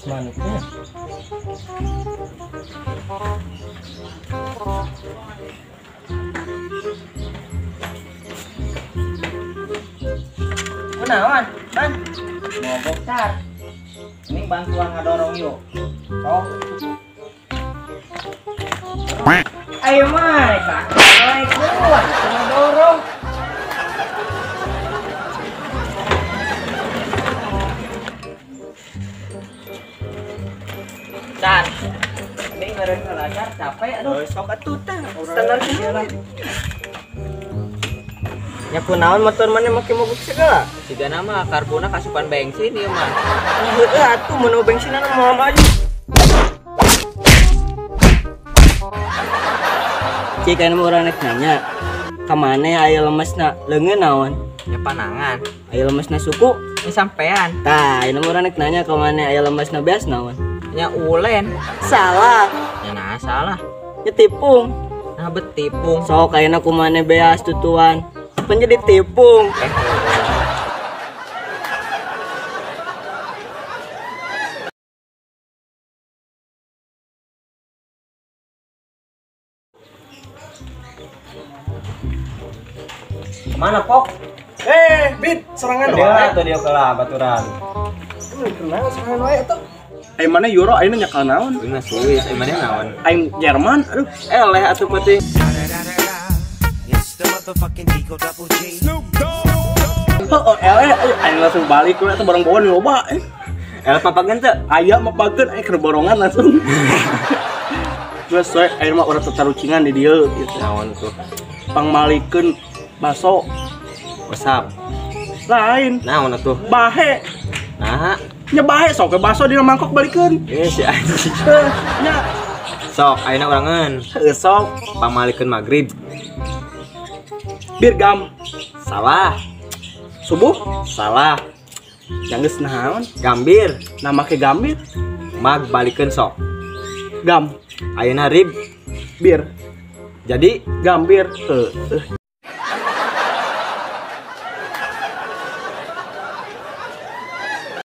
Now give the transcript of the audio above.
Manuknya. Kunaon, Ban? Mogok tar. Ini bantuan ngadorong yuk. Sok. Ayo mah, Kak. Assalamualaikum. Ngadorong. Tar. Ini meureun belajar capek aduh. Sok atuh tah. Standar kieu. Nya kunaon motor mana make mogok segala? Sigana mah karbona kasupan bensin ieu mah. Heueuh atuh mun bensinan moal maju. Cik anu urang rek nanya. Ka maneh aya lemesna leungeun naon? Nya panangan. Aya lemesna suku? Nya sampean. Tah, aya urang rek nanya ka maneh aya lemesna beas naon? Nya ulen. Salah. Nya nah salah. Nya tipung. Nah bet tipung. Sok ayeuna ku maneh beas tutuan. Menjadi tipung. Kemana pok? Bit, serangan wae atau dia kalah baturan. Kenal serangan wae atuh. Ai mana Euro ayeuna nyakal naon? Ayeuna Swiss, ai mana naon? Aing Jerman, aduh. Eleh atuh penting. Oh, eleh aing langsung balik we atuh barang bawa loba. Eleh papageun teu? Aya mapageun aing keur borongan langsung. Geus we aing mah urang tatarucingan di dieu gitu. Naon tuh? Pangmalikeun baso. Wasap. Lain. Naon atuh? Bahe. Nah, nya bahe sok ke baso dina mangkok balikeun. Ieu si anjing. Nya. Sok ayeuna urangeun. Heuh sok pangmalikeun magrib. Birgam. Salah. Subuh? Salah. Yang geus naon? Gambir. Nah make gambir. Mag balikeun sok. Gam. Ayeuna rib. Bir. Jadi gambir. Heuh.